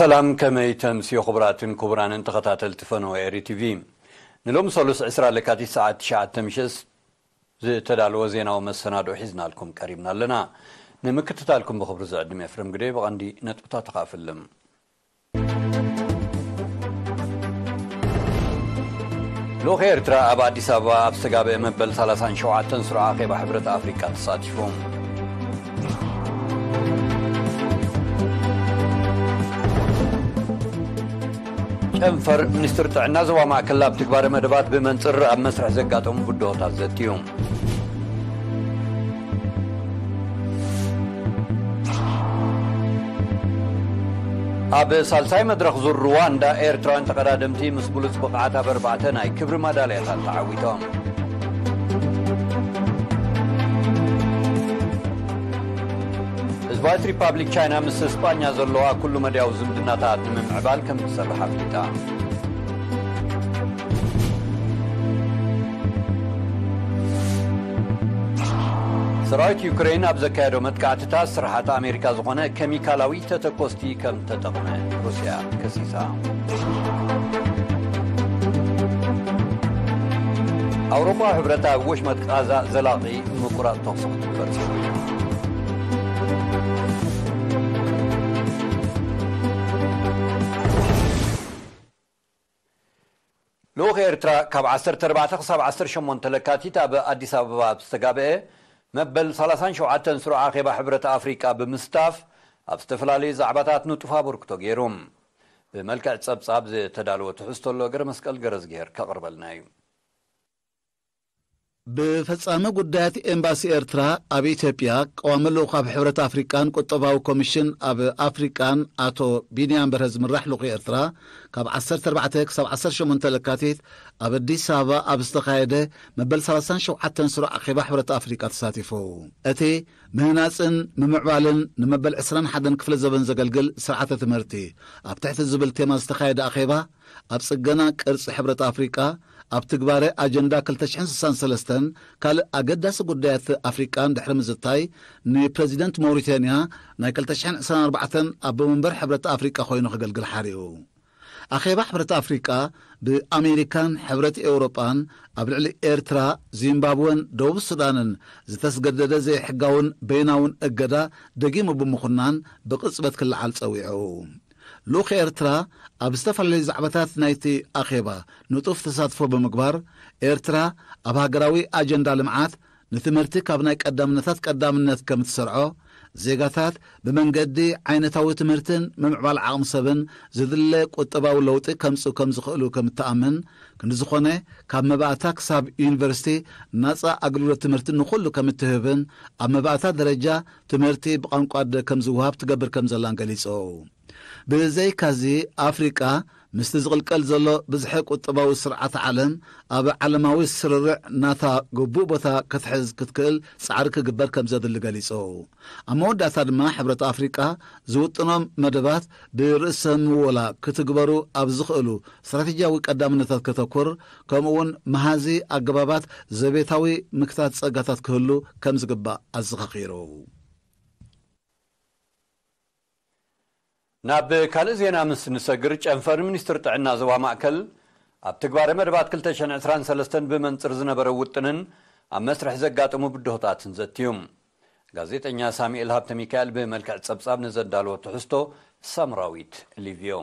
ሰላም፣ ከመይ ተምስዮ ክቡራትን ክቡራንን ተኸታተልቲ ፈነወ ኤሪ ቲቪ። ንሎሚ ሰሉስ ዕስራ ለካቲት ሰዓት ትሽዓተ ምሸት ዝተዳለወ ዜናዊ መሰናድኦ ሒዝናልኩም ቀሪብና ኣለና። ንምክትታልኩም ብኽብሪ ዝዕድም ኤፍሬም ግደ። ብቐንዲ ነጥብታት ተኻፍልም። ልኡኽ ኤርትራ ኣብ ኣዲስ ኣበባ ኣብ ዝተጋብአ መበል ሰላሳን ሸውዓተን ስሩዕ ኣኼባ ሕብረት ኣፍሪቃ ተሳቲፎም። ጨንፈር ሚኒስትር ጥዕና ዞባ ማእከል ኣብ ትግባረ መደባት ብመንጽር ኣብ መስርሕ ዘጋጠሙ ብድሆታት ዘትዩ። ኣብ ሳልሳይ መድረኽ ዙር ሩዋንዳ፣ ኤርትራውያን ተቐዳደምቲ ምስ ብሉጽ ብቕዓት ኣብ ኣርባዕተ ናይ ክብሪ ማዳልያታት ተዓዊቶም። ህዝባዊት ሪፓብሊክ ቻይና ምስ ስጳኛ ዘለዋ ኩሉ መድያዊ ዝምድናታት ንምምዕባል ከም ትሰርሕ ኣፍሊጣ። ሰራዊት ዩክሬን ኣብ ዘካየዶ መጥቃዕትታት ስርሓት ኣሜሪካ ዝኾነ ኬሚካላዊ ተተኮስቲ ከም ተጠቕመ ሩስያ ከሲሳ። ኣውሮፓዊ ሕብረት ኣብ ወሽመጥ ቃዛ ዘላቒ ምቁራጽ ተኹሲ ክትግበር ጸዊዑ። ልኡኽ ኤርትራ ካብ ዓሰርተ ኣርባዕተ ክሳብ ዓሰርተ ሸሞንተ ለካቲት ኣብ ኣዲስ ኣበባ ኣብ ዝተጋብአ መበል ሰላሳን ሸውዓተን ስሩዕ ኣኼባ ሕብረት ኣፍሪቃ ብምስታፍ፣ ኣብ ዝተፈላለዩ ዛዕባታት ንጡፍ ኣበርክቶ ገይሩ። ብመልክዕ ጸብጻብ ዝተዳለወ ትሕዝቶ ኣሎ፣ ገረ መስቀል ገረዝግሄር ከቕርበልና እዩ። ብፈጻሚ ጉዳያት ኤምባሲ ኤርትራ ኣብ ኢትዮጵያ፣ ቀዋሚ ልኡኽ ኣብ ሕብረት ኣፍሪቃን ቁጠባዊ ኮሚሽን ኣብ ኣፍሪቃን ኣቶ ቢንያም በርሀ ዝምራሕ ልኡኽ ኤርትራ፣ ካብ ዓሰርተ ኣርባዕተ ክሳብ ዓሰርተ ሸሞንተ ለካቲት ኣብ ኣዲስ ኣበባ ኣብ ዝተኻየደ መበል ሰላሳን ሸውዓተን ስሩዕ ኣኼባ ሕብረት ኣፍሪቃ ተሳቲፉ። እቲ ምህናጽን ምምዕባልን ንመበል ዕስራን ሓደን ክፍለ ዘበን ዘገልግል ስርዓተ ትምህርቲ ኣብ ትሕቲ ዝብል ቴማ ዝተኻየደ ኣኼባ፣ ኣብ ጽገና ቅርጺ ሕብረት ኣፍሪቃ፣ ኣብ ትግባረ ኣጀንዳ ክልተ ሽሕን ስሳን ሰለስተን ካልእ ኣገዳሲ ጉዳያት ኣፍሪቃን ድሕሪ ምዝታይ፣ ንፕረዚደንት ሞሪቴንያ ናይ ክልተ ሽሕን ዕስራን ኣርባዕተን ኣቦ መንበር ሕብረት ኣፍሪቃ ኮይኑ ከገልግል ሓሪኡ። ኣኼባ ሕብረት ኣፍሪቃ ብኣሜሪካን ሕብረት ኤውሮጳን ኣብ ልዕሊ ኤርትራ፣ ዚምባብወን ደቡብ ሱዳንን ዝተስገደደ ዘይሕጋውን በይናውን እገዳ ደጊሙ ብምኹናን ብቕጽበት ክለዓል ጸዊዑ። ልኡኽ ኤርትራ ኣብ ዝተፈላለዩ ዛዕባታት ናይቲ ኣኼባ ንጡፍ ተሳትፎ ብምግባር፣ ኤርትራ ኣብ ሃገራዊ ኣጀንዳ ልምዓት ንትምህርቲ ካብ ናይ ቀዳምነታት ቀዳምነት ከም እትሰርዖ፣ ዜጋታት ብመንገዲ ዓይነታዊ ትምህርትን ምምዕባል ዓቕሚ ሰብን ዝድለ ቁጠባዊ ለውጢ ከምጽኡ ከም ዝኽእሉ ከም እትኣምን፣ ክንዲ ዝኾነ ካብ መባእታ ክሳብ ዩኒቨርሲቲ ናጻ ኣገልግሎት ትምህርቲ ንኹሉ ከም እትህብን ኣብ መባእታ ደረጃ ትምህርቲ ብቋንቋ ኣደ ከም ዝወሃብ ትገብር ከም ዘላን ገሊጹ። ብዘይካዚ፣ ኣፍሪቃ ምስቲ ዝቕልቀል ዘሎ ብዝሒ ቁጠባዊ ስርዓት ዓለም ኣብ ዓለማዊ ስርርዕ ናታ ግቡእ ቦታ ክትሕዝ ክትክእል ጻዕሪ ክግበር ከም ዘድሊ ገሊጹ። ኣብ መወዳእታ ድማ ሕብረት ኣፍሪቃ ዝውጥኖም መደባት ብርእሰ ምወላ ክትግበሩ ኣብ ዝኽእሉ ስትራቴጂያዊ ቀዳምነታት ከተኩር፣ ከምኡውን መሃዚ ኣገባባት ዘቤታዊ ምክታት ጸጋታት ክህሉ ከም ዝግባእ ኣዘኻኺሩ። ናብ ካልእ ዜና ምስ ንሰግር፣ ጨንፈር ሚኒስትር ጥዕና ዞባ ማእከል ኣብ ትግባረ መደባት ክልተ ሽሕን ዕስራን ሰለስተን ብመንጽር ዝነበረ ውጥንን ኣብ መስርሕ ዘጋጠሙ ብድሆታትን ዘትዩ። ጋዜጠኛ ሳሙኤል ሃብተ ሚካኤል ብመልክዕ ጸብጻብ ንዘዳለወ ትሕዝቶ ሳምራዊት ሊቭዮ።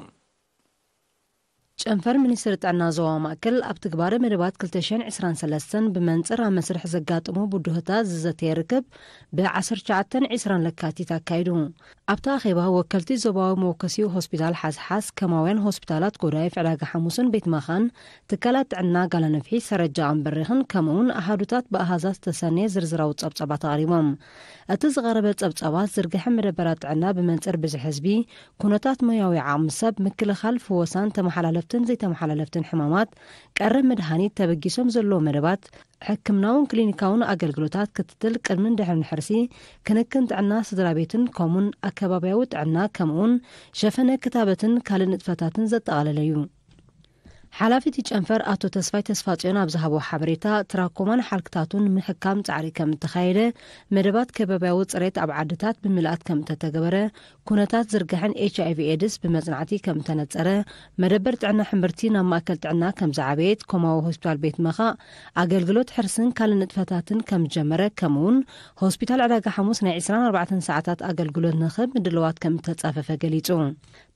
ጨንፈር ሚኒስትሪ ጥዕና ዞባ ማእከል ኣብ ትግባረ መደባት ክልተ ሽሕን ዕስራን ሰለስተን ብመንጽር ኣብ መስርሕ ዘጋጠሙ ብድሆታት ዝዘተየ ርክብ ብ ዓሰርተ ትሽዓተን ዕስራን ለካቲት ኣካይዱ። ኣብቲ ኣኼባ ወከልቲ ዞባዊ መወከሲኡ ሆስፒታል ሓስሓስ፣ ከማውያን ሆስፒታላት ጎዳይፍ፣ ዕዳጋ ሓሙስን ቤት ማኻን ትካላት ጥዕና ጋላነፍሒ፣ ሰረጃ ኣምበሪኽን ከምኡውን ኣሃዱታት ብኣሃዛት ዝተሰነየ ዝርዝራዊ ጸብጻባት ኣቕሪቦም። እቲ ዝቐረበ ጸብጻባት ዝርግሐ መደበራት ጥዕና ብመንጽር ብዝሒ ህዝቢ፣ ኩነታት ሞያዊ ዓቕሚ ሰብ፣ ምክልኻል፣ ፍወሳን ተመሓላለፍትን ዘይተመሓላለፍትን ሕማማት፣ ቀረብ መድሃኒት፣ ተበጊሶም ዘለዉ መደባት፣ ሕክምናውን ክሊኒካውን ኣገልግሎታት፣ ክትትል ቅድምን ድሕርን ሕርሲ፣ ክንክን ጥዕና ስድራ ቤትን ከምኡን ኣከባብያዊ ጥዕና ከምኡን ሸፈነ ክታበትን ካልእ ንጥፈታትን ዘጠቓለለ እዩ። ሓላፊ እቲ ጨንፈር ኣቶ ተስፋይ ተስፋጽዮን ኣብ ዝሃቦ ሓበሬታ፣ ትራኮማን ሓልክታቱን ንምሕካም ጻዕሪ ከም እተኻየደ፣ መደባት ከባብያዊ ጽሬት ኣብ ዓድታት ብምልኣት ከም እተተገበረ፣ ኩነታት ዝርግሐን ኤች ኣይ ቪ ኤድስ ብመጽናዕቲ ከም እተነጸረ፣ መደበር ጥዕና ሕምብርቲ ናብ ማእከል ጥዕና ከም ዝዓበየት፣ ኮማዊ ሆስፒታል ቤት መኻእ ኣገልግሎት ሕርስን ካልእ ንጥፈታትን ከም ዝጀመረ፣ ከምኡውን ሆስፒታል ዕዳጋ ሓሙስ ናይ ዕስራን ኣርባዕተን ሰዓታት ኣገልግሎት ንኽህብ ምድላዋት ከም እተጻፈፈ ገሊጹ።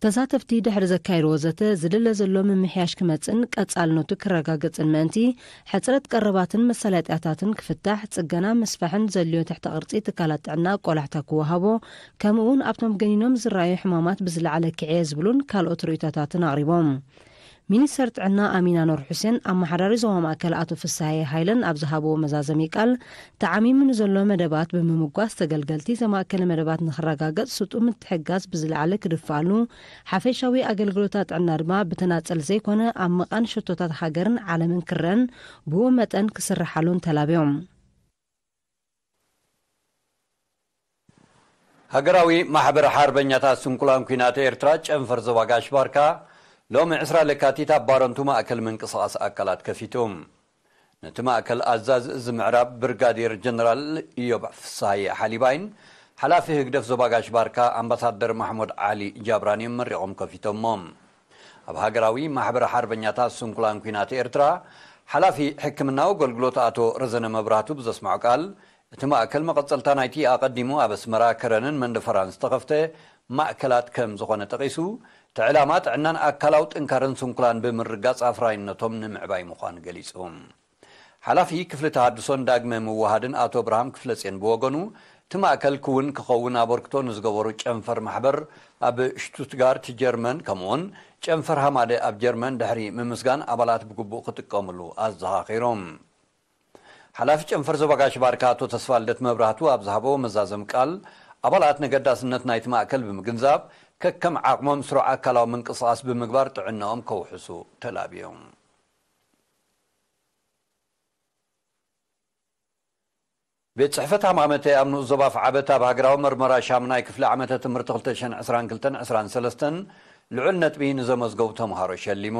ተሳተፍቲ ድሕሪ ዘካየድዎ ዘተ፣ ዝድለ ዘሎ ምምሕያሽ ክመጽእን ቀጻልነቱ ክረጋገጽን ምእንቲ፣ ሕጽረት ቀረባትን መሳለጥያታትን ክፍታሕ፣ ጽገና ምስፋሕን ዘድልዮ ትሕተ ቅርጺ ትካላት ጥዕና ቆላሕታ ክወሃቦ፣ ከምኡውን ኣብቶም ገኒኖም ዝረኣዩ ሕማማት ብዝለዓለ ክዕየ ዝብሉን ካልኦት ርእይቶታትን ኣቕሪቦም። ሚኒስተር ጥዕና ኣሚና ኑር ሑሴን፣ ኣመሓዳሪ ዞባ ማእከል ኣቶ ፍስሃየ ሃይለን ኣብ ዝሃብዎ መዛዘሚ ቃል፣ ተዓሚሙ ንዘሎ መደባት ብምምጓስ፣ ተገልገልቲ ዘማእከለ መደባት ንኽረጋገጽ ስጡም ምትሕግጋዝ ብዝለዓለ ክድፋኣሉ፣ ሓፈሻዊ ኣገልግሎታት ጥዕና ድማ ብተናጸል ዘይኮነ ኣብ መቓን ሸቶታት ሃገርን ዓለምን ክረን ብኡ መጠን ክስርሓሉን ተላብዮም። ሃገራዊ ማሕበር ሓርበኛታት ስንኩላን ኲናት ኤርትራ ጨንፈር ዞባ ጋሽ ባርካ ሎሚ ዕስራ ለካቲት ኣብ ባረንቱ ማእከል ምንቅስቓስ ኣካላት ከፊቱ። ነቲ ማእከል ኣዛዚ እዚ ምዕራብ ብርጋዴር ጀነራል ኢዮብ ፍስሃየ ሓሊባይን ሓላፊ ህግደፍ ዞባ ጋሽ ባርካ ኣምባሳደር ማሕሙድ ዓሊ ጃብራን እዮም መሪቖም ከፊቶሞ። ኣብ ሃገራዊ ማሕበር ሓርበኛታት ስንኩላን ኲናት ኤርትራ ሓላፊ ሕክምናዊ ኣገልግሎት ኣቶ ረዘነ መብራህቱ ብዘስምዖ ቃል፣ እቲ ማእከል መቐጸልታ ናይቲ ኣቐዲሙ ኣብ ኣስመራ፣ ከረንን መንደፈራን ዝተኸፍተ ማእከላት ከም ዝኾነ ጠቒሱ፣ እቲ ዕላማ ጥዕናን ኣካላዊ ጥንካረን ስንኩላን ብምርጋጽ ኣፍራይነቶም ንምዕባይ ምዃኑ ገሊጹ። ሓላፊ ክፍሊ ተሃድሶን ዳግመ ምውሃድን ኣቶ ኣብርሃም ክፍለጼን ብወገኑ፣ እቲ ማእከል ክውን ክኸውን ኣበርክቶ ንዝገበሩ ጨንፈር ማሕበር ኣብ ሽቱትጋርት ጀርመን፣ ከምኡውን ጨንፈር ሃማደ ኣብ ጀርመን ድሕሪ ምምስጋን፣ ኣባላት ብግቡእ ክጥቀምሉ ኣዘኻኺሮም። ሓላፊ ጨንፈር ዞባ ጋሽ ባርካ ኣቶ ተስፋልደት መብራህቱ ኣብ ዝሃቦ መዛዘም ቃል፣ ኣባላት ነገዳስነት ናይቲ ማእከል ብምግንዛብ፣ ከከም ዓቕሞም ስሩዕ ኣካላዊ ምንቅስቓስ ብምግባር ጥዕናኦም ከውሕሱ ተላብዮም። ቤት ጽሕፈት ሃማመተ ኣብ ንኡስ ዞባ ኣፍዓበት ኣብ ሃገራዊ መርመራ ሻምናይ ክፍሊ ዓመተ ትምህርቲ ክልተ ሽሕን ዕስራን ክልተን ዕስራን ሰለስተን ልዑል ነጥቢ ንዘመዝገቡ ተምሃሮ ሸሊሙ።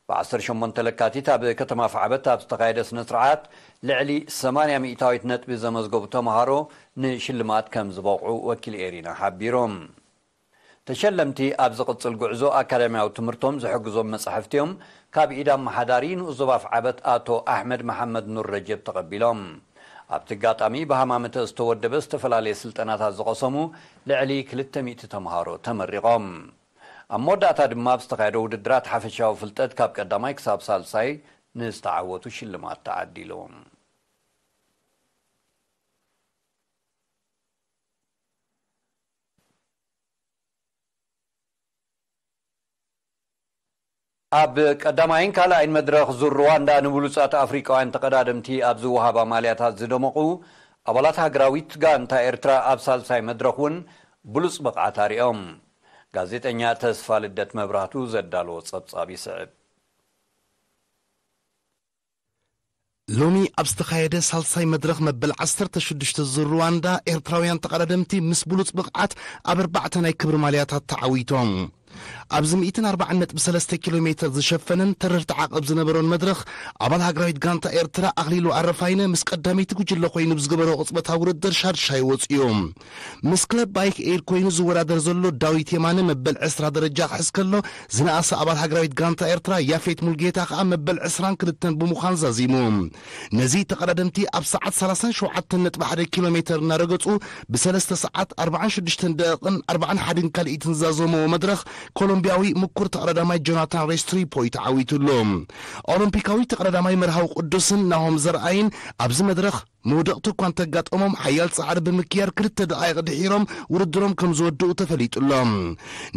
ብ ዓሰርተ ሸሞንተ ለካቲት ኣብ ከተማ ኣፍዓበት ኣብ ዝተኻየደ ስነ ስርዓት ልዕሊ ሰማንያ ሚእታዊት ነጥቢ ዘመዝገቡ ተምሃሮ ንሽልማት ከም ዝበቕዑ ወኪል ኤሪና ሓቢሩ። ተሸለምቲ ኣብ ዝቕጽል ጉዕዞ ኣካዳሚያዊ ትምህርቶም ዝሕግዞም መጻሕፍቲ እዮም ካብ ኢድ ኣመሓዳሪ ንኡስ ዞባ ኣፍዓበት ኣቶ ኣሕመድ መሓመድ ኑር ረጀብ ተቐቢሎም። ኣብቲ ኣጋጣሚ ብሃማመተ ዝተወደበ ዝተፈላለየ ስልጠናታት ዝቐሰሙ ልዕሊ ክልተ ሚእቲ ተምሃሮ ተመሪቖም። ኣብ መወዳእታ ድማ ኣብ ዝተኻየደ ውድድራት ሓፈሻዊ ፍልጠት ካብ ቀዳማይ ክሳብ ሳልሳይ ንዝተዓወቱ ሽልማት ተዓዲሉ። ኣብ ቀዳማይን ካልኣይን መድረኽ ዙር ሩዋንዳ ንብሉጻት ኣፍሪቃውያን ተቐዳደምቲ ኣብ ዝወሃባ ማልያታት ዝደመቑ ኣባላት ሃገራዊት ጋንታ ኤርትራ ኣብ ሳልሳይ መድረኽ እውን ብሉጽ ብቕዓት ኣሪኦም። ጋዜጠኛ ተስፋ ልደት መብራህቱ ዘዳለዎ ጸብጻብ ይስዕብ። ሎሚ ኣብ ዝተኻየደ ሳልሳይ መድረኽ መበል ዓሰርተ ሽዱሽተ ዙር ሩዋንዳ፣ ኤርትራውያን ተቐዳደምቲ ምስ ብሉጽ ብቕዓት ኣብ ኣርባዕተ ናይ ክብሪ ማልያታት ተዓዊቶም። ኣብዚ ሚእትን ኣርባዓን ነጥቢ ሰለስተ ኪሎ ሜትር ዝሸፈነን ተረርቲ ዓቐብ ዝነበሮን መድረኽ፣ ኣባል ሃገራዊት ጋንታ ኤርትራ ኣኽሊሉ ኣረፋይነ ምስ ቀዳመይቲ ጉጅለ ኮይኑ ብዝገበሮ ቅጽበታዊ ውድድር ሻድሻይ ወጺኡ። ምስ ክለብ ባይክ ኤድ ኮይኑ ዝወዳደር ዘሎ ዳዊት የማነ መበል ዕስራ ደረጃ ክሕዝ ከሎ፣ ዝነኣሰ ኣባል ሃገራዊት ጋንታ ኤርትራ ያፌት ሙልጌታ ከኣ መበል ዕስራን ክልተን ብምዃን ዛዚሙ። ነዚ ተቐዳደምቲ ኣብ ሰዓት ሰላሳን ሸውዓተን ነጥቢ ሓደ ኪሎ ሜተር እናረገጹ ብሰለስተ ሰዓት ኣርባዓን ሽዱሽተን ደቂቕን ኣርባዓን ሓደን ካልኢትን ዝዛዘምዎ መድረኽ፣ ኮሎምቢያዊ ምኩር ተቐዳዳማይ ጆናታን ሬስትሪፖ እዩ ተዓዊቱሉ። ኦሎምፒካዊ ተቐዳዳማይ መርሃዊ ቅዱስን ናሆም ዘርኣይን ኣብዚ መድረኽ መውደቕቲ እኳ እንተጋጠሞም፣ ሓያል ጻዕሪ ብምክያድ ክልተ ደቓይቕ ድሒሮም ውድድሮም ከም ዝወድኡ ተፈሊጡሎ።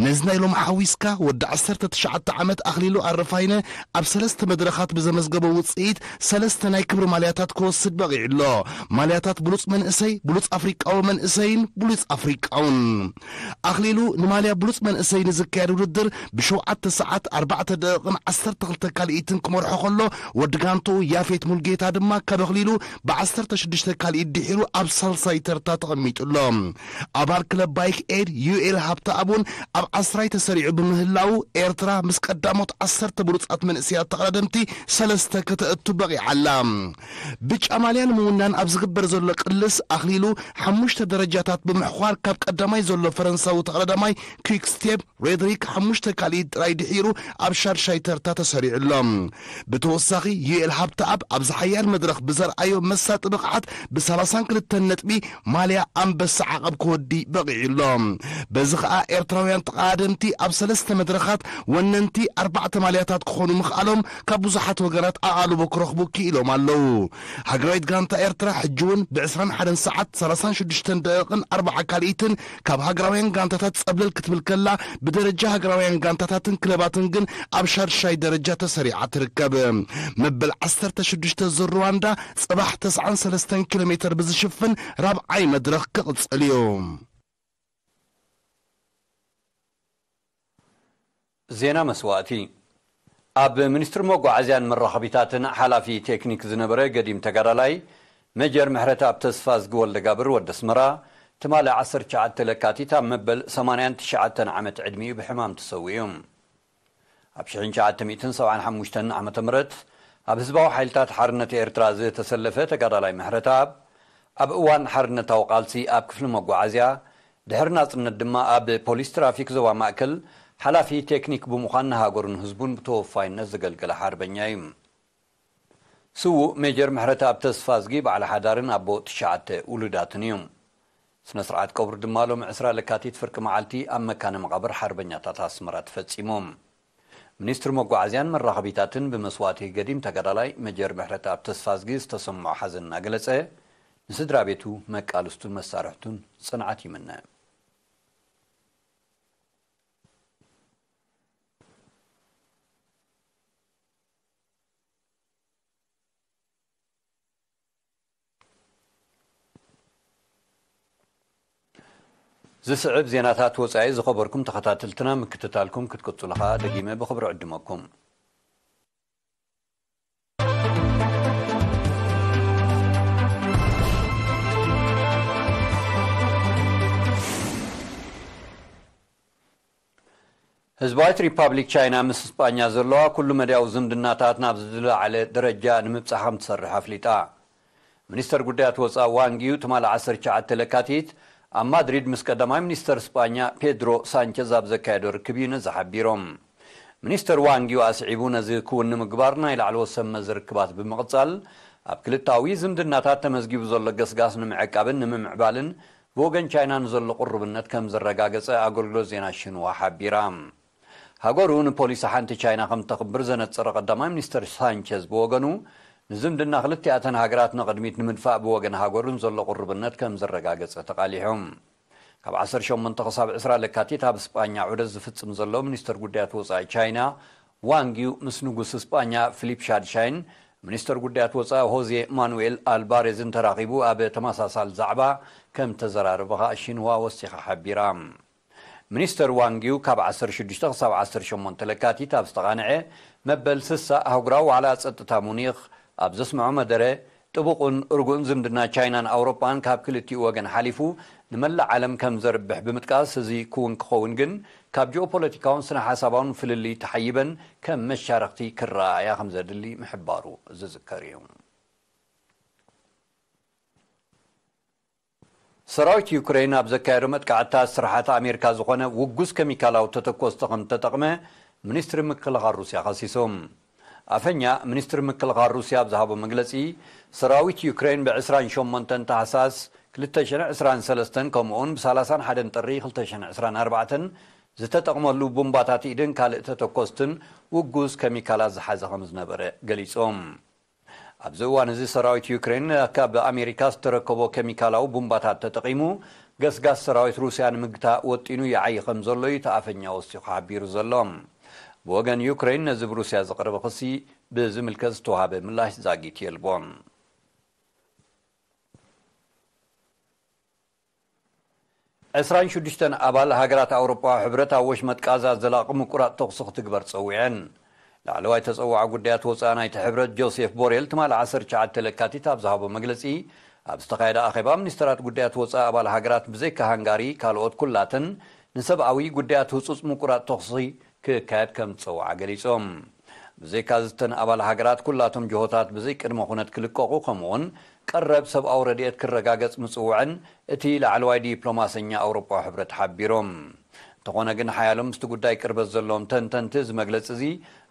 ነዚ ናይ ሎሚ ሓዊስካ፣ ወዲ ዓሰርተ ትሽዓተ ዓመት ኣኽሊሉ ኣረፋይነ ኣብ ሰለስተ መድረኻት ብዘመዝገቦ ውጽኢት ሰለስተ ናይ ክብሪ ማልያታት ክወስድ በቒዑ ኣሎ። ማልያታት ብሉጽ መንእሰይ፣ ብሉጽ ኣፍሪቃዊ መንእሰይን ብሉጽ ኣፍሪቃውን። ኣኽሊሉ ንማልያ ብሉጽ መንእሰይ ንዝካየድ ውድድር ብሸውዓተ ሰዓት ኣርባዕተ ደቂቕን ዓሰርተ ክልተ ካልኢትን ክመርሖ ከሎ፣ ወዲ ጋንትኡ ያፌት ሙልጌታ ድማ ካብ ኣኽሊሉ ብዓሰርተ ሽዱሽተ ካልኢት ድሒሩ ኣብ ሳልሳይ ተርታ ተቐሚጡ ኣሎ። ኣባል ክለብ ባይክ ኤድ ዩኤል ሃብተኣብ እውን ኣብ ዓስራይ ተሰሪዑ ብምህላው፣ ኤርትራ ምስ ቀዳሞት ዓሰርተ ብሉጻት መንእሰያት ተቐዳደምቲ ሰለስተ ከተእቱ በቒዓ ኣላ። ብጫ ማልያ ንምውናን ኣብ ዝግበር ዘሎ ቅልስ፣ ኣኽሊሉ ሓሙሽተ ደረጃታት ብምሕዃር ካብ ቀዳማይ ዘሎ ፈረንሳዊ ተቐዳዳማይ ኲክ ስቴፕ ሬድሪክ ሓሙሽተ ካልኢት ጥራይ ድሒሩ ኣብ ሻድሻይ ተርታ ተሰሪዑ ኣሎ። ብተወሳኺ፣ ዩኤል ሃብተኣብ ኣብዚ ሓያል መድረኽ ብዘርኣዮ መሳጢ ብቕዓት፣ ብ ሰላሳን ክልተን ነጥቢ ማልያ ኣንበሳ ዓቐብ ክወዲ በቒዑ ኣሎ። በዚ ኸኣ፣ ኤርትራውያን ተቐዳደምቲ ኣብ ሰለስተ መድረኻት ወነንቲ ኣርባዕተ ማልያታት ክኾኑ ምኽኣሎም፣ ካብ ብዙሓት ወገናት ኣቓልቦ ክረኽቡ ክኢሎም ኣለዉ። ሃገራዊት ጋንታ ኤርትራ ሕጂ እውን ብ ዕስራን ሓደን ሰዓት ሰላሳን ሽዱሽተን ደቂቕን ኣርባዓ ካልኢትን ካብ ሃገራውያን ጋንታታት ጸብለል ክትብል ከላ፣ ብደረጃ ሃገራውያን ጋንታታትን ክለባትን ግን ኣብ ሻድሻይ ደረጃ ተሰሪዓ ትርከብ። መበል ዓሰርተ ሽዱሽተ ዙር ሩዋንዳ ጽባሕ ተስዓን ሰለስተን ኪሎ ሜተር ብዝሽፍን ራብዓይ መድረኽ ክቕጽል እዩ። ዜና መስዋእቲ። ኣብ ሚኒስትሪ መጓዓዝያን መራኸቢታትን ሓላፊ ቴክኒክ ዝነበረ ገዲም ተጋዳላይ ሜጀር ምሕረተኣብ ተስፋዝጊ ወልደጋብር ወዲ ኣስመራ፣ ትማሊ ዓሰርተ ትሽዓተ ለካቲት ኣብ መበል ሰማንያን ትሽዓተን ዓመት ዕድሚኡ ብሕማም ተሰዊኡ። ኣብ ሽሕን ትሽዓተ ሚእትን ሰብዓን ሓሙሽተን ዓመተ ምህረት ኣብ ህዝባዊ ሓይልታት ሓርነት ኤርትራ ዝተሰለፈ ተጋዳላይ ምሕረተኣብ፣ ኣብ እዋን ሓርነታዊ ቃልሲ ኣብ ክፍሊ መጓዓዝያ፣ ድሕሪ ናጽነት ድማ ኣብ ፖሊስ ትራፊክ ዞባ ማእከል ሓላፊ ቴክኒክ ብምዃን ንሃገሩን ህዝቡን ብተወፋይነት ዘገልገለ ሓርበኛ እዩ። ስዉእ ሜጀር ምሕረተኣብ ተስፋዝጊ በዓል ሓዳርን ኣቦ ትሽዓተ ውሉዳትን እዩ። ስነ ስርዓት ቀብሩ ድማ ሎሚ ዕስራ ለካቲት ፍርቂ መዓልቲ ኣብ መካነ መቓብር ሓርበኛታት ኣስመራ ተፈጺሙ። ሚኒስትሪ መጓዓዝያን መራኸቢታትን ብመስዋእቲ ገዲም ተጋዳላይ ሜጀር ምሕረተኣብ ተስፋዝጊ ዝተሰምዖ ሓዘን እናገለጸ፣ ንስድራ ቤቱ፣ መቃልስቱን መሳርሕቱን ጽንዓት ይምነ። ዝስዕብ ዜናታት ወጻኢ ዝኸበርኩም ተኸታተልትና ምክትታልኩም ክትቅጽሉ ኸኣ ደጊመ ብኽብሪ ዕድመኩም። ህዝባዊት ሪፓብሊክ ቻይና ምስ ስጳኛ ዘለዋ ኩሉ መዳያዊ ዝምድናታት ናብ ዝለዓለ ደረጃ ንምብጻሕ ከም ትሰርሕ ኣፍሊጣ። ሚኒስተር ጉዳያት ወጻኢ ዋንግ ዩ ትማሊ ዓሰርተ ትሽዓተ ለካቲት ኣብ ማድሪድ ምስ ቀዳማይ ሚኒስተር ስጳኛ ፔድሮ ሳንቸዝ ኣብ ዘካየዶ ርክብ እዩ ነዚ ሓቢሮም። ሚኒስተር ዋንግ ዩ ኣስዒቡ ነዚ ክውን ንምግባር ናይ ላዕለዎት ሰብ መዚ ርክባት ብምቕጻል ኣብ ክልታዊ ዝምድናታት ተመዝጊቡ ዘሎ ገስጋስ ንምዕቃብን ንምምዕባልን ብወገን ቻይና ንዘሎ ቅሩብነት ከም ዘረጋገጸ ኣገልግሎት ዜና ሽንዋ ሓቢራ። ሃገሩ ንፖሊሲ ሓንቲ ቻይና ከም ተኽብር ዘነጸረ ቀዳማይ ሚኒስተር ሳንቸዝ ብወገኑ፣ ንዝምድና ክልቲኣተን ሃገራት ንቕድሚት ንምድፋእ ብወገን ሃገሩን ዘሎ ቅሩብነት ከም ዘረጋገጸ ተቓሊሑ። ካብ ዓሰርተ ሸሞንተ ክሳብ ዕስራ ለካቲት ኣብ ስጳኛ ዑደት ዝፍጽም ዘሎ ሚኒስተር ጉዳያት ወጻኢ ቻይና ዋንግ ዩ ምስ ንጉስ ስጳኛ ፊሊፕ ሻድሻይን ሚኒስተር ጉዳያት ወጻኢ ሆዜ ማኑኤል ኣልባሬዝን ተራኺቡ ኣብ ተመሳሳል ዛዕባ ከም ተዘራረበ ኸኣ ሽንዋ ወሲኻ ሓቢራ። ሚኒስተር ዋንግ ዩ ካብ ዓሰርተ ሽዱሽተ ክሳብ ዓሰርተ ሸሞንተ ለካቲት ኣብ ዝተቓንዐ መበል ስሳ ኣህጉራዊ ዋዕላ ጸጥታ ሙኒኽ ኣብ ዘስምዖ መደረ፣ ጥቡቕን ርጉእን ዝምድና ቻይናን ኣውሮጳን ካብ ክልቲኡ ወገን ሓሊፉ ንመላእ ዓለም ከም ዘርብሕ ብምጥቃስ፣ እዚ ክውን ክኸውን ግን ካብ ጂኦፖለቲካውን ስነ ሓሳባውን ፍልልይ ተሓይበን ከም መሻረኽቲ ክረኣያ ከም ዘድሊ ምሕባሩ ዝዝከር እዩ። ሰራዊት ዩክሬን ኣብ ዘካየዶ መጥቃዕትታት ስራሓት ኣሜሪካ ዝኾነ ውጉዝ ኬሚካላዊ ተተኮስቲ ከም ተጠቕመ ሚኒስትሪ ምክልኻል ሩስያ ከሲሱ። ኣፈኛ ሚኒስትሪ ምክልኻል ሩስያ ኣብ ዝሃቦ መግለጺ፣ ሰራዊት ዩክሬን ብ ዕስራን ሸሞንተን ታሕሳስ ክልተ ሽሕን ዕስራን ሰለስተን ከምኡውን ብ ሰላሳን ሓደን ጥሪ ክልተ ሽሕን ዕስራን ኣርባዕተን ዝተጠቕመሉ ቡምባታት ኢድን ካልእ ተተኮስትን ውጉዝ ኬሚካላት ዝሓዘ ከም ዝነበረ ገሊጾም። ኣብዚ እዋን እዚ ሰራዊት ዩክሬን ካብ ኣሜሪካ ዝተረከቦ ኬሚካላዊ ቡምባታት ተጠቒሙ ገስጋስ ሰራዊት ሩስያ ንምግታእ ወጢኑ ይዓዪ ከም ዘሎ እዩ እቲ ኣፈኛ ወሲኹ ሓቢሩ ዘሎ። ብወገን ዩክሬን ነዚ ብሩስያ ዝቐረበ ክሲ ብዝምልከት ዝተዋሃበ ምላሽ ዛጊት የልቦን። ዕስራን ሽዱሽተን ኣባል ሃገራት ኣውሮጳዊ ሕብረት ኣብ ወሽመጥ ቃዛ ዘላቒ ምቁራጽ ተኹሲ ክትግበር ጸዊዐን። ላዕለዋይ ተጸዋዒ ጉዳያት ወጻኢ ናይቲ ሕብረት ጆሴፍ ቦሬል ትማሊ ዓሰርተ ትሽዓተ ለካቲት ኣብ ዝሃቦ መግለጺ፣ ኣብ ዝተኻየደ ኣኼባ፣ ሚኒስተራት ጉዳያት ወጻኢ ኣባል ሃገራት ብዘይካ ሃንጋሪ፣ ካልኦት ኩላተን ንሰብኣዊ ጉዳያት ህጹጽ ምቁራጽ ተኹሲ ክካየድ ከም ዝጸውዓ ገሊጾም። ብዘይካ ዝተን ኣባል ሃገራት ኩላቶም ጅሆታት ብዘይ ቅድመ ኩነት ክልቀቑ፣ ከምኡውን ቀረብ ሰብኣዊ ረድኤት ክረጋገጽ ምጽውዐን እቲ ላዕለዋይ ዲፕሎማሰኛ ኣውሮጳዊ ሕብረት ሓቢሮም። እንተኾነ ግን፣ ሓያሎም ምስቲ ጉዳይ ቅርበት ዘለዎም ተንተንቲ፣ እዚ መግለጺ እዚ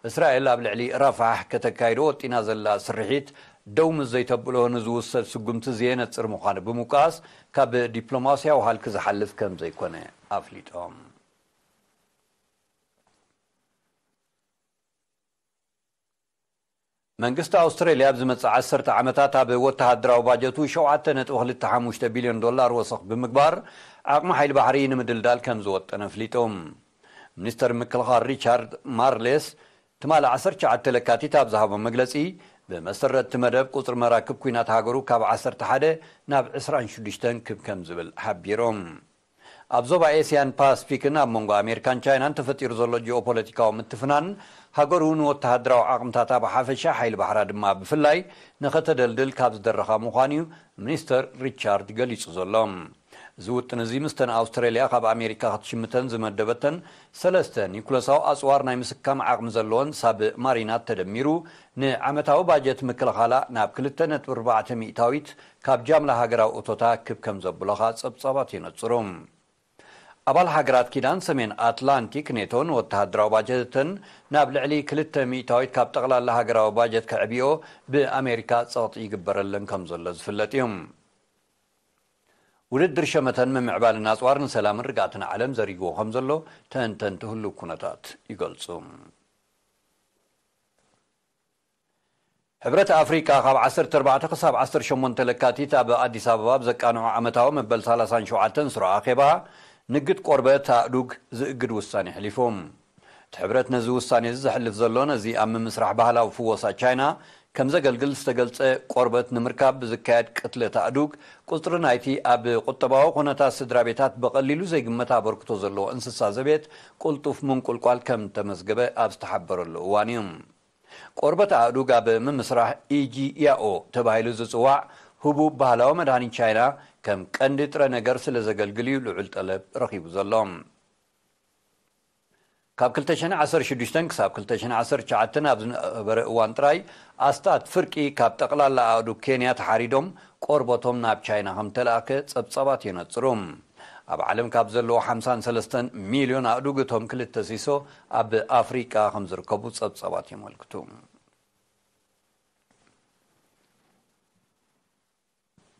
እስራኤል ኣብ ልዕሊ ራፋሕ ከተካይዶ ወጢና ዘላ ስርሒት ደው ምስ ዘይተብሎ፣ ንዝውሰድ ስጉምቲ ዘየነጽር ምዃኑ ብምውቃስ፣ ካብ ዲፕሎማስያዊ ሃልኪ ዝሓልፍ ከም ዘይኮነ ኣፍሊጦም። መንግስቲ ኣውስትራልያ ኣብ ዝመጽእ ዓሰርተ ዓመታት ኣብ ወተሃደራዊ ባጀቱ ሸውዓተ ነጥቢ ክልተ ሓሙሽተ ቢልዮን ዶላር ወሰኽ ብምግባር፣ ዓቕሚ ሓይሊ ባሕሪ ንምድልዳል ከም ዝወጠነ ኣፍሊጡ። ሚኒስተር ምክልኻል ሪቻርድ ማርሌስ ትማሊ ዓሰርተ ትሽዓተ ለካቲት ኣብ ዝሃቦ መግለጺ፣ ብመሰረት እቲ መደብ፣ ቁጽሪ መራክብ ኲናት ሃገሩ ካብ ዓሰርተ ሓደ ናብ ዕስራን ሽዱሽተን ክብ ከም ዝብል ሓቢሩ። ኣብ ዞባ ኤስያን ፓስፊክን ኣብ መንጎ ኣሜሪካን ቻይናን ተፈጢሩ ዘሎ ጂኦፖለቲካዊ ምትፍናን፣ ሃገሩ ንወተሃደራዊ ዓቕምታታ ብሓፈሻ፣ ሓይሊ ባሕራ ድማ ብፍላይ ንኸተደልድል ካብ ዝደረኻ ምዃኑ እዩ ሚኒስተር ሪቻርድ ገሊጹ ዘሎ። እዚ ውጥን እዚ፣ ምስተን ኣውስትራልያ ካብ ኣሜሪካ ክትሽምተን ዝመደበተን ሰለስተ ኒኩለሳዊ ኣጽዋር ናይ ምስካም ዓቕሚ ዘለወን ሳብ ማሪናት ተደሚሩ፣ ንዓመታዊ ባጀት ምክልኻላ ናብ ክልተ ነጥቢ ኣርባዕተ ሚእታዊት ካብ ጃምላ ሃገራዊ እቶታ ክብ ከም ዘብሎ ኸኣ ጸብጻባት የነጽሩ። ኣባል ሃገራት ኪዳን ሰሜን ኣትላንቲክ ኔቶ ንወተሃደራዊ ባጀተን ናብ ልዕሊ ክልተ ሚእታዊት ካብ ጠቕላላ ሃገራዊ ባጀት ከዕብዮ ብኣሜሪካ ጸቕጢ ይግበረለን ከም ዘሎ ዝፍለጥ እዩ። ውድድር ሸመተን ምምዕባልን ኣጽዋር ንሰላምን ርግኣትን ዓለም ዘሪግዎ ከም ዘሎ ተንተንቲ ህሉው ኩነታት ይገልጹ። ሕብረት ኣፍሪቃ ካብ ዓሰርተ ኣርባዕተ ክሳብ ዓሰርተ ሸሞንተ ለካቲት ኣብ ኣዲስ ኣበባ ኣብ ዘቃንዖ ዓመታዊ መበል ሰላሳን ሸውዓተን ስሩዕ ኣኼባ፣ ንግድ ቆርበት ኣእዱግ ዝእግድ ውሳኔ ኣሕሊፉ። እቲ ሕብረት ነዚ ውሳኔ እዚ ዘሕልፍ ዘሎ፣ ነዚ ኣብ ምምስራሕ ባህላዊ ፍወሳ ቻይና ከም ዘገልግል ዝተገልጸ ቆርበት ንምርካብ ብዝካየድ ቅትለት ኣእዱግ፣ ቁጽሪ ናይቲ ኣብ ቁጠባዊ ኩነታት ስድራ ቤታት ብቐሊሉ ዘይግመት ኣበርክቶ ዘለዎ እንስሳ ዘቤት ቅልጡፍ ምንቁልቋል ከም ተመዝገበ ኣብ ዝተሓበረሉ እዋን እዩ። ቆርበት ኣእዱግ ኣብ ምምስራሕ ኢጂ ያኦ ተባሂሉ ዝጽዋዕ ህቡብ ባህላዊ መድሃኒት ቻይና ከም ቀንዲ ጥረ ነገር ስለ ዘገልግል እዩ ልዑል ጠለብ ረኺቡ ዘሎ። ካብ ክልተ ሽሕን ዓሰርተ ሽዱሽተን ክሳብ ክልተ ሽሕን ዓሰርተ ትሽዓተን ኣብ ዝነበረ እዋን ጥራይ፣ ኣስታት ፍርቂ ካብ ጠቕላላ ኣእዱግ ኬንያ ተሓሪዶም ቆርበቶም ናብ ቻይና ከም ተላእከ ጸብጻባት የነጽሩ። ኣብ ዓለም ካብ ዘለዉ ሓምሳን ሰለስተን ሚልዮን ኣእዱግ፣ እቶም ክልተ ሲሶ ኣብ ኣፍሪቃ ከም ዝርከቡ ጸብጻባት የመልክቱ።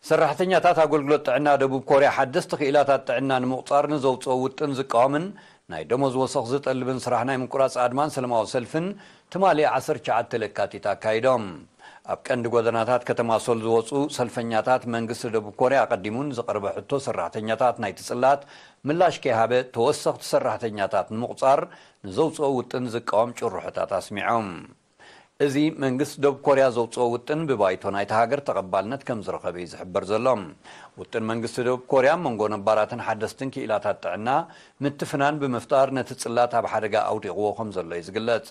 ሰራሕተኛታት ኣገልግሎት ጥዕና ደቡብ ኮርያ፣ ሓደስቲ ክኢላታት ጥዕና ንምቑጻር ንዘውጽኦ ውጥን ዝቃወምን ናይ ደሞዝ ወሰኽ ዝጠልብን ስራሕ ናይ ምቁራጽ ኣድማን ሰለማዊ ሰልፍን ትማሊ ዓሰርተ ትሽዓተ ለካቲት ኣካይዶም። ኣብ ቀንዲ ጎደናታት ከተማ ሶል ዝወጹ ሰልፈኛታት፣ መንግስቲ ደቡብ ኮርያ ኣቐዲሙ ንዝቐረበ ሕቶ ሰራሕተኛታት ናይቲ ጽላት ምላሽ ከይሃበ፣ ተወሰኽቲ ሰራሕተኛታት ንምቑጻር ንዘውጽኦ ውጥን ዝቃወም ጭርሖታት ኣስሚዖም። እዚ መንግስቲ ደቡብ ኮርያ ዘውጽኦ ውጥን ብባይቶ ናይታ ሃገር ተቐባልነት ከም ዝረኸበ እዩ ዝሕበር ዘሎ። ውጥን መንግስቲ ደቡብ ኮርያ መንጎ ነባራትን ሓደስትን ክኢላታት ጥዕና ምትፍናን ብምፍጣር፣ ነቲ ጽላት ኣብ ሓደጋ ኣውዲቕዎ ከም ዘሎ እዩ ዝግለጽ።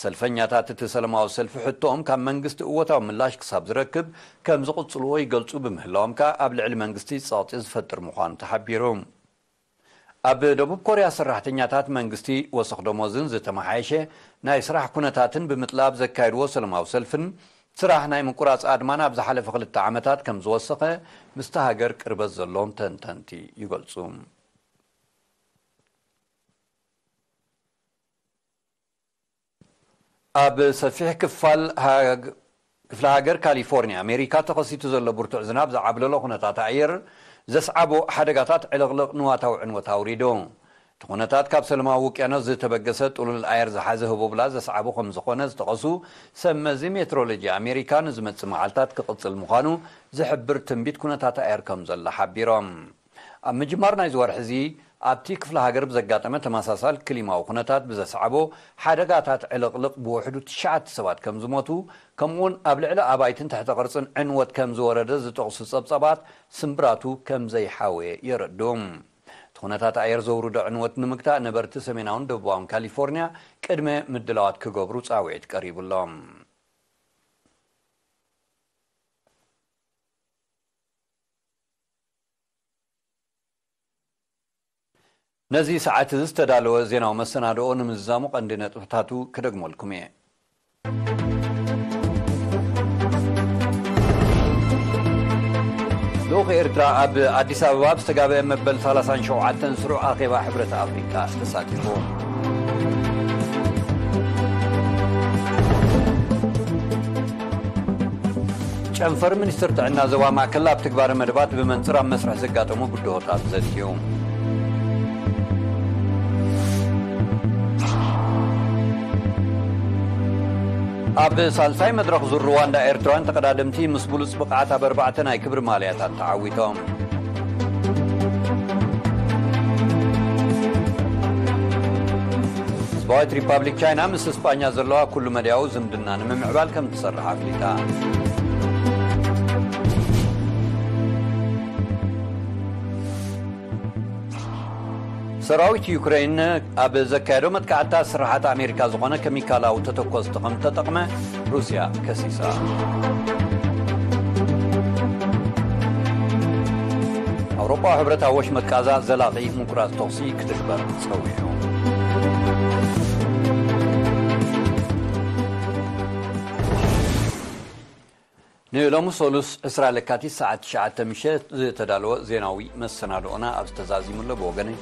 ሰልፈኛታት እቲ ሰላማዊ ሰልፊ፣ ሕቶኦም ካብ መንግስቲ እወታዊ ምላሽ ክሳብ ዝረክብ ከም ዝቕጽልዎ ይገልጹ ብምህላዎም ከኣ፣ ኣብ ልዕሊ መንግስቲ ጸቕጢ ዝፈጥር ምዃኑ ተሓቢሩ። ኣብ ደቡብ ኮርያ፣ ሰራሕተኛታት መንግስቲ ወሰኽ ደሞዝን ዝተመሓየሸ ናይ ስራሕ ኩነታትን ብምጥላብ ዘካየድዎ ሰላማዊ ሰልፍን ስራሕ ናይ ምቁራጽ ኣድማን ኣብ ዝሓለፈ ክልተ ዓመታት ከም ዝወሰኸ ምስቲ ሃገር ቅርበት ዘለዎም ተንተንቲ ይገልጹ። ኣብ ሰፊሕ ክፋል ሃግ-፣ ክፍለ ሃገር ካሊፎርኒያ ኣሜሪካ ተኸሲቱ ዘሎ ብርቱዕ ዝናብ ዝዓብለሎ ኩነታት ኣየር ዘስዓቦ ሓደጋታት ዕልቕልቕ ንዋታዊ ዕንወት ኣውሪዱ። እቲ ኩነታት ካብ ሰላማዊ ውቅያኖስ ዝተበገሰ ጥሉል ኣየር ዝሓዘ ህቦብላ ዘስዓቦ ከም ዝኾነ ዝጠቐሱ ሰብ መዚ ሜትሮሎጂ ኣሜሪካ፣ ንዝመጽእ መዓልታት ክቕጽል ምዃኑ ዝሕብር ትንቢት ኩነታት ኣየር ከም ዘሎ ሓቢሮም። ኣብ ምጅማር ናይዚ ወርሒ እዚ፣ ኣብቲ ክፍለ ሃገር ብዘጋጠመ ተመሳሳሊ ክሊማዊ ኩነታት ብዘስዓቦ ሓደጋታት ዕልቕልቕ ብውሕዱ ትሽዓተ ሰባት ከም ዝሞቱ፣ ከምኡውን ኣብ ልዕሊ ኣባይትን ትሕተ ቅርጽን ዕንወት ከም ዝወረደ ዝጠቕሱ ጸብጻባት፣ ስምብራቱ ከም ዘይሓወየ የረድኡ። እቲ ኩነታት ኣየር ዘውርዶ ዕንወት ንምግታእ፣ ነበርቲ ሰሜናውን ደቡባውን ካሊፎርኒያ ቅድመ ምድላዋት ክገብሩ ጻውዒት ቀሪቡሎም። ነዚ ሰዓት እዚ ዝተዳለወ ዜናዊ መሰናድኦ ንምዝዛሙ ቀንዲ ነጥብታቱ ክደግመልኩም እየ። ልኡኽ ኤርትራ ኣብ ኣዲስ ኣበባ ኣብ ዝተጋበአ መበል ሰላሳን ሸውዓተን ስሩዕ ኣኼባ ሕብረት ኣፍሪቃ ተሳቲፉ። ጨንፈር ሚኒስትር ጥዕና ዞባ ማእከል ኣብ ትግባረ መደባት ብመንጽር ኣብ መስርሕ ዘጋጠሙ ብድሆታት ዘትዩ። ኣብ ሳልሳይ መድረኽ ዙር ሩዋንዳ ኤርትራውያን ተቐዳደምቲ ምስ ብሉጽ ብቕዓት ኣብ ኣርባዕተ ናይ ክብሪ ማልያታት ተዓዊቶም። ህዝባዊት ሪፓብሊክ ቻይና ምስ እስጳኛ ዘለዋ ኩሉ መድያዊ ዝምድና ንምምዕባል ከም ትሰርሕ ኣፍሊጣ። ሰራዊት ዩክሬን ኣብ ዘካየዶ መጥቃዕታ ስርሓት ኣሜሪካ ዝኾነ ኬሚካላዊ ተተኮስቲ ከም ተጠቕመ ሩስያ ከሲሳ። ኣውሮፓዊ ሕብረት ኣብ ወሽመጥ ቃዛ ዘላቒ ምቁራጽ ተኹሲ ክትግበር ጸዊዑ። ንሎሚ ሰሉስ ዕስራ ለካቲት ሰዓት ትሽዓተ ምሸት ዝተዳለወ ዜናዊ መሰናድኦና ኣብዚ ተዛዚሙ ኣሎ። ብወገነይ